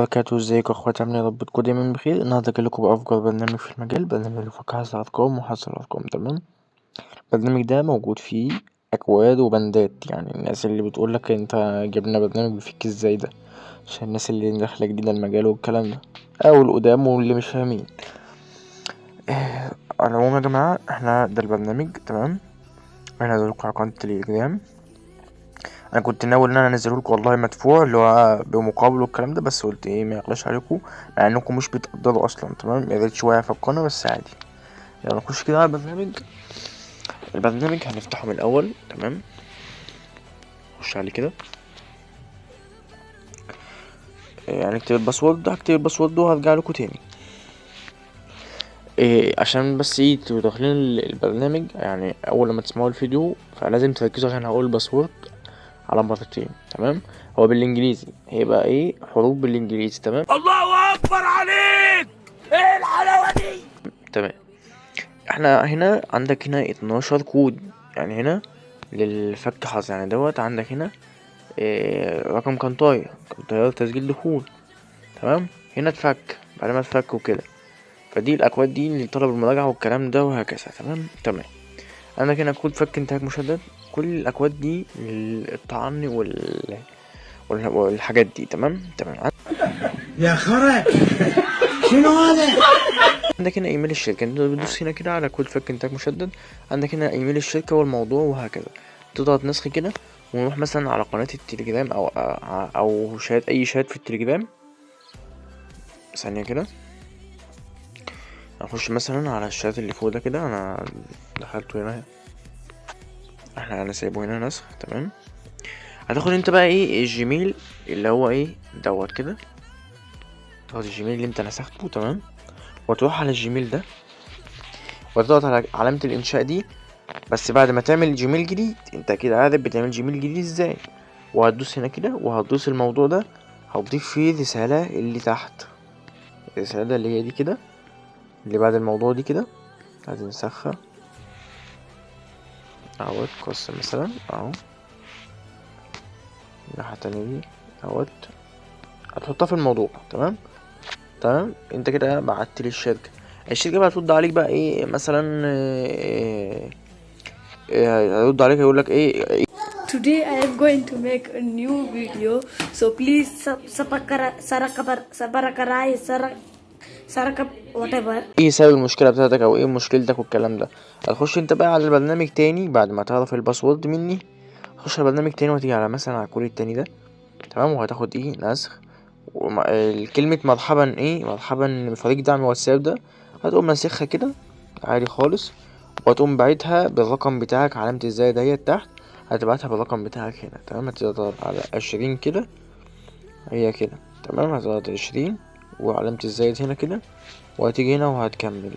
وبركاته. ازيكم يا اخواتي، عاملين ايه؟ يا رب تكونوا دايما بخير. النهارده جاي لكم بأفضل برنامج في المجال، برنامج لفك حظر الارقام وحظر الارقام. تمام، البرنامج ده موجود فيه اكواد وبندات، يعني الناس اللي بتقولك انت جبنا برنامج بيفك ازاي ده، عشان الناس اللي داخله جديده المجال والكلام ده، او القدام واللي مش فاهمين. على العموم يا جماعه احنا ده البرنامج. تمام، احنا هنزلكوا على قناه التليجرام. انا كنت ناوي ان انا انزله لكم والله مدفوع اللي هو بمقابل والكلام ده، بس قلت ايه ما يغلاش عليكم مع انكم مش بتقدروا اصلا. تمام، يا ريت شويه في القناه بس عادي. يلا نخش كده على البرنامج. البرنامج هنفتحه من الاول. تمام، نخش عليه كده، هنكتب ال password. هكتب ال password وهرجع لكم تاني، عشان بس تبقوا داخلين البرنامج. يعني اول لما تسمعوا الفيديو فلازم تركزوا عشان هقول ال password على مرتين. تمام، هو بالانجليزي هيبقى حروف بالانجليزي. تمام، الله اكبر عليك، ايه الحلاوه دي؟ تمام، احنا هنا عندك هنا 12 كود، يعني هنا للفك حظ، يعني دوت عندك هنا رقم كان طاير، كان طاير تسجيل دخول. تمام، هنا اتفك بعد ما اتفك وكده، فدي الاكواد دي اللي طلب المراجعه والكلام ده وهكذا. تمام، تمام، عندك هنا كود فك انتهاك مشدد، كل الاكواد دي للطعن والحاجات دي. تمام، تمام. يا خرا شنو هذا؟ عندك هنا ايميل الشركه، انت بتدوس هنا كده على كود فك انتهاك مشدد، عندك هنا ايميل الشركه والموضوع وهكذا. تضغط نسخ كده ونروح مثلا على قناه التليجرام او شات، اي شات في التليجرام. ثانيه كده، هنخش مثلا على الشات اللي فوق ده كده، انا دخلته هنا، انا سايبه هنا نسخ. تمام، هتاخد انت بقى الجيميل اللي هو دوت كده، تاخد الجيميل اللي انت نسخته. تمام، وتروح على الجيميل ده وتضغط على علامة الانشاء دي، بس بعد ما تعمل جيميل جديد. انت كده عارف بتعمل جيميل جديد ازاي. وهتدوس هنا كده وهتدوس الموضوع ده، هتضيف فيه رسالة اللي تحت، الرسالة اللي هي دي كده اللي بعد الموضوع دي كده، هتنسخها اهوت قص مثلا اهو الناحية التانية دي اهوت، هتحطها في الموضوع. تمام، تمام، انت كده بعت للشركة، الشركة بقى هترد عليك بقى مثلا، هيرد عليك يقول لك ايه. Today I am going to make a new video, so please whatever. ايه سبب المشكلة بتاعتك او ايه مشكلتك والكلام ده. هتخش انت بقى على البرنامج تاني بعد ما تعرف ال password مني، هتخش على البرنامج تاني وتيجي على مثلا على الكود التاني ده. تمام، وهتاخد نسخ الكلمة مرحبا، مرحبا فريق دعم واتساب ده، هتقوم ناسخها كده عادي خالص، وهتقوم باعتها بالرقم بتاعك، علامة ازاي ديت تحت هتبعتها بالرقم بتاعك هنا. تمام، هتضغط على 20 كده، هي كده. تمام، هتضغط 20 وعلامة الزايد هنا كده، وهتيجي هنا وهتكمل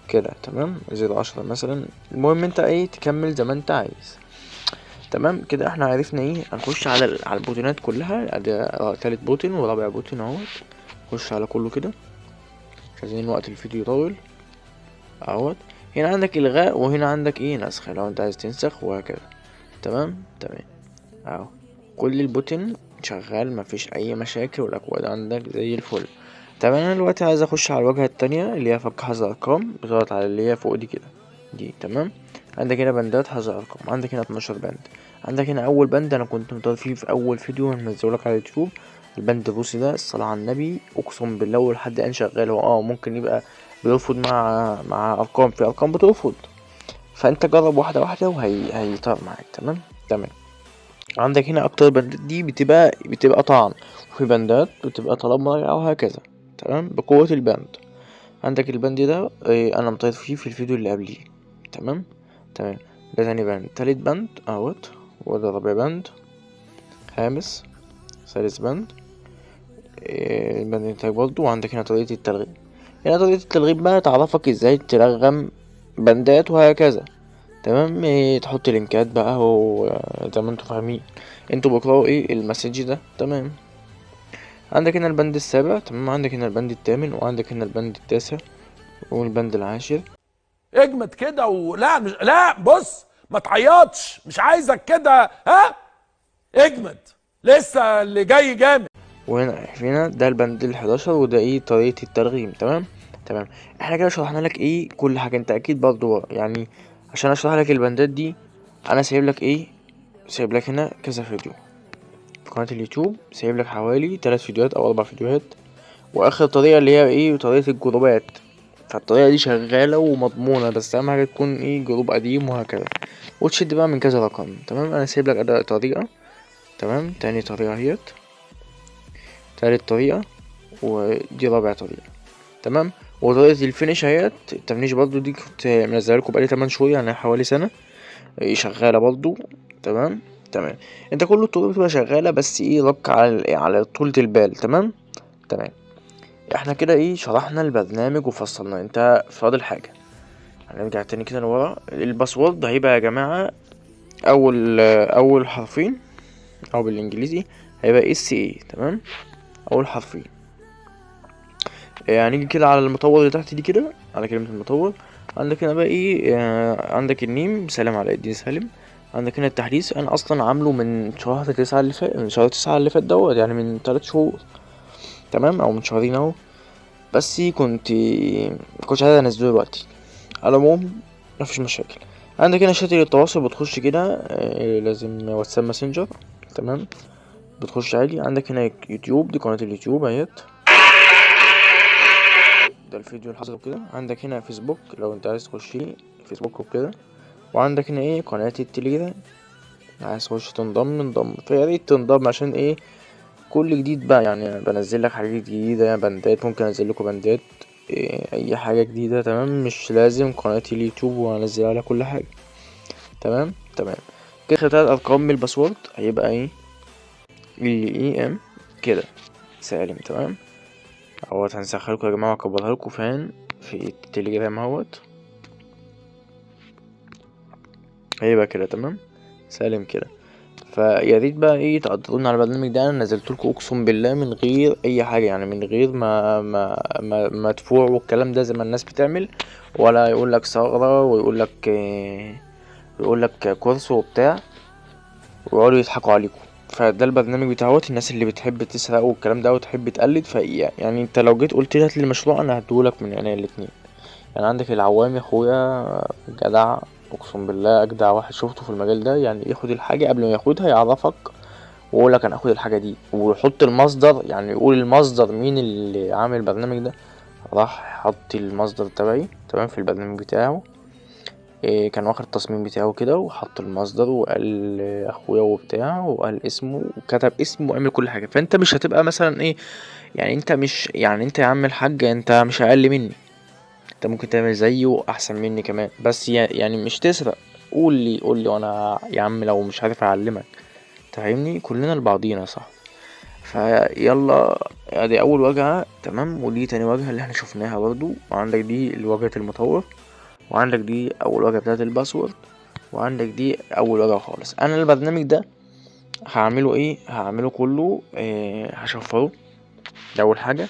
كده. تمام، زائد 10 مثلا، المهم انت تكمل زي ما انت عايز. تمام كده، احنا عرفنا هنخش على البوتينات كلها. ادي تالت button ورابع button اهوت، خش على كله كده، مش عايزين وقت الفيديو يطول اهوت. هنا عندك الغاء، وهنا عندك نسخ لو انت عايز تنسخ وهكذا. تمام، تمام، اهو كل ال button شغال مفيش اي مشاكل، والاكواد عندك زي الفل. تمام، انا دلوقتي عايز اخش على الواجهه التانية اللي هي فك حظر ارقام، بتضغط على اللي هي فوق دي كده دي. تمام، عندك هنا بندات حظر ارقام، عندك هنا 12 بند. عندك هنا اول بند انا كنت مطالب فيه في اول فيديو هنزله لك على اليوتيوب، البند الروسي ده، الصلاه على النبي اقسم بالله ولحد الان شغال. هو ممكن يبقى بيرفض مع ارقام، في ارقام بترفض، فانت جرب واحده واحده وهي هيطير معاك. تمام، تمام، عندك هنا اكتر بندات دي بتبقى طعن، وفي بندات بتبقى طلب مراجعه وهكذا. تمام، بقوه البند. عندك البند ده انا مطير فيه في الفيديو اللي قبليه. تمام، تمام، ده تاني بند، تالت بند اهوت، وده رابع بند، خامس، سادس بند، البند انتاج برضو. وعندك هنا طريقة التلغيم، هنا طريقة التلغيم بقى تعرفك ازاي تلغم بندات وهكذا. تمام، تحط لينكات بقى وزي ما انتوا فاهمين، انتوا بتقراوا ال message ده. تمام، عندك هنا البند السابع. تمام، عندك هنا البند الثامن، وعندك هنا البند التاسع، والبند العاشر. اجمد كده ولا مش، لا بص ما تعيطش، مش عايزك كده، ها اجمد، لسه اللي جاي جامد. وهنا هنا ده البند ال11، وده ايه طريقة الترغيم. تمام تمام، احنا كده شرحنا لك ايه كل حاجة. انت اكيد برضو يعني عشان اشرح لك البندات دي انا سايب لك ايه، سايب لك هنا كذا فيديو في قناة اليوتيوب، سايب لك حوالي 3 فيديوهات او 4 فيديوهات، واخر طريقة اللي هي ايه طريقة الجروبات. فالطريقة دي شغالة ومضمونة، بس اهم حاجة تكون ايه group قديم وهكذا، وتشد بقى من كذا رقم. تمام، انا سايب لك اداء طريقة. تمام، تاني طريقة اهيت، تالت طريقة، ودي رابع طريقة. تمام، وطريقة ال finish اهيت، التفنيش برضو دي كنت منزلها لكم بقالي 8 شهور، يعني حوالي سنة، شغالة برضو. تمام تمام، انت كل الطرق بتبقى شغالة، بس ايه رك على طولة البال. تمام تمام، احنا كده ايه شرحنا البرنامج وفصلناه. انت فاضل حاجة، هنرجع تاني كده لورا. ال password هيبقى يا جماعة اول حرفين، او بالانجليزي هيبقى SA. تمام، اول حرفين. هنيجي كده على المطور اللي تحت دي كده، على كلمة المطور. عندك هنا بقى ايه، عندك ال name سالم علاء الدين سالم. عندك هنا التحديث، انا اصلا عامله من شهر 9 اللي فات، من شهر 9 اللي فات دوت، يعني من 3 شهور. تمام، او من شهرين اهو، بس كنتش عايز انزله دلوقتي. على العموم مفيش مشاكل. عندك هنا شات التواصل، بتخش كده، لازم واتساب ماسنجر. تمام، بتخش عادي. عندك هنا يوتيوب، دي قناة اليوتيوب اهيت، ده الفيديو اللي حصل وكده. عندك هنا فيسبوك لو انت عايز تخش فيسبوك وكده. وعندك هنا ايه قناة التليجرام، عايز تخش تنضم انضم، فيا ريت تنضم عشان ايه كل جديد بقى، يعني بنزل لك حاجات جديدة، بندات، ممكن انزل لكم بندات، إيه اي حاجة جديدة. تمام، مش لازم قناة اليوتيوب وانزل عليها كل حاجة. تمام تمام، كده 3 ارقام من ال password هيبقى ايه ال EM كده سالم. تمام، اهوت هنسخها لكم يا جماعة واكبرها لكم فين في التليجرام اهوت، هيبقى كده. تمام، سالم كده. فيا ريت بقى ايه تقدرونا على البرنامج ده، انا نزلت لكم اقسم بالله من غير اي حاجه، يعني من غير ما ما مدفوع والكلام ده زي ما الناس بتعمل، ولا يقول لك ثغره ويقول لك يقول لك كورس وبتاع ويقعدوا يضحكوا عليكم. فده البرنامج بتاعه، الناس اللي بتحب تسرق والكلام ده وتحب تقلد، يعني انت لو جيت قلت لي هات لي المشروع انا هديهولك من عينيا الاتنين. يعني عندك العوام يا اخويا جدع، اقسم بالله اجدع واحد شفته في المجال ده، يعني ياخد الحاجه قبل ما ياخدها يعرفك ويقول لك انا هاخد الحاجه دي، ويحط المصدر، يعني يقول المصدر مين اللي عامل البرنامج ده، راح حط المصدر تبعي. تمام، في البرنامج بتاعه، إيه كان واخد التصميم بتاعه كده وحط المصدر وقال اخويا وبتاع، وقال اسمه وكتب اسمه وعمل كل حاجه. فانت مش هتبقى مثلا ايه، يعني انت مش، يعني انت يا عم الحاج انت مش اقل مني، انت ممكن تعمل زيه واحسن مني كمان، بس يعني مش تسرق، قول لي قول لي وانا يا عم لو مش عارف اعلمك، تفهمني، كلنا لبعضينا صح. فيلا ادي اول واجهه. تمام، ودي تاني واجهه اللي احنا شفناها برضو، وعندك دي الواجهه المطور، وعندك دي اول واجهه بتاعت ال password، وعندك دي اول واجهه خالص. انا البرنامج ده هعمله ايه، هعمله كله إيه، هشفره ده اول حاجه،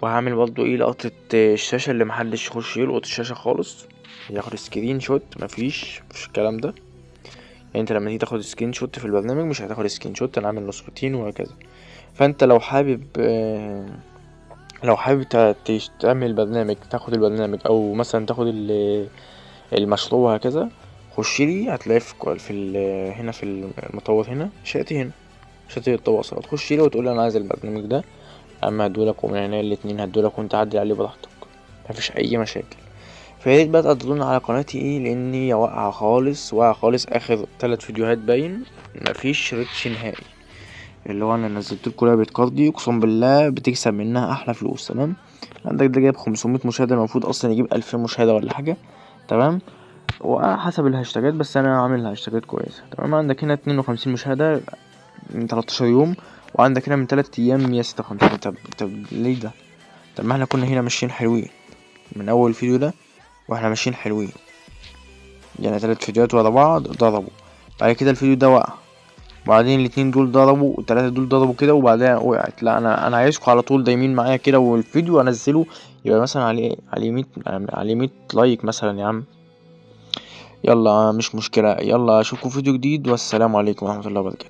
وهعمل برضو ايه لقطه الشاشه اللي محدش يخش يلقط الشاشه خالص، ياخد screenshot، مفيش الكلام ده. يعني انت لما تيجي تاخد screenshot في البرنامج مش هتاخد screenshot، انا عامل نسختين وهكذا. فانت لو حابب لو حابب تعمل برنامج، تاخد البرنامج او مثلا تاخد المشروع وهكذا، خش لي هتلاقي في هنا في المطور هنا شاتي، هنا شاتي التواصل، هتخش لي وتقول لي انا عايز البرنامج ده، اما هدولك ومن عينيا الاتنين هدولك وانت عدل عليه براحتك، مفيش اي مشاكل. فياريت بقى تقدرونا على قناتي ايه، لاني واقعه خالص، واقعه خالص، اخر 3 فيديوهات باين مفيش reach نهائي، اللي هو انا نزلت لكم لعبه كاردي اقسم بالله بتكسب منها احلى فلوس. تمام، عندك ده جايب 500 مشاهده، المفروض اصلا يجيب 2000 مشاهده ولا حاجه. تمام، وحسب الهاشتاجات، بس انا عامل هاشتاجات كويسه. تمام، عندك هنا 52 مشاهده من 13 يوم، وعندك هنا من 3 ايام 156. طب ليه ده؟ طب ما احنا كنا هنا ماشيين حلوين من اول فيديو ده، واحنا ماشيين حلوين، يعني 3 فيديوهات ورا بعض ضربوا، بعد كده الفيديو ده وقع، وبعدين الاتنين دول ضربوا، والتلاتة دول ضربوا كده، وبعدها وقعت. لا انا عايزكم على طول دايمين معايا كده، والفيديو انزله يبقى مثلا عليه 100 لايك مثلا يا عم. يلا مش مشكلة، يلا اشوفكم فيديو جديد، والسلام عليكم ورحمة الله وبركاته.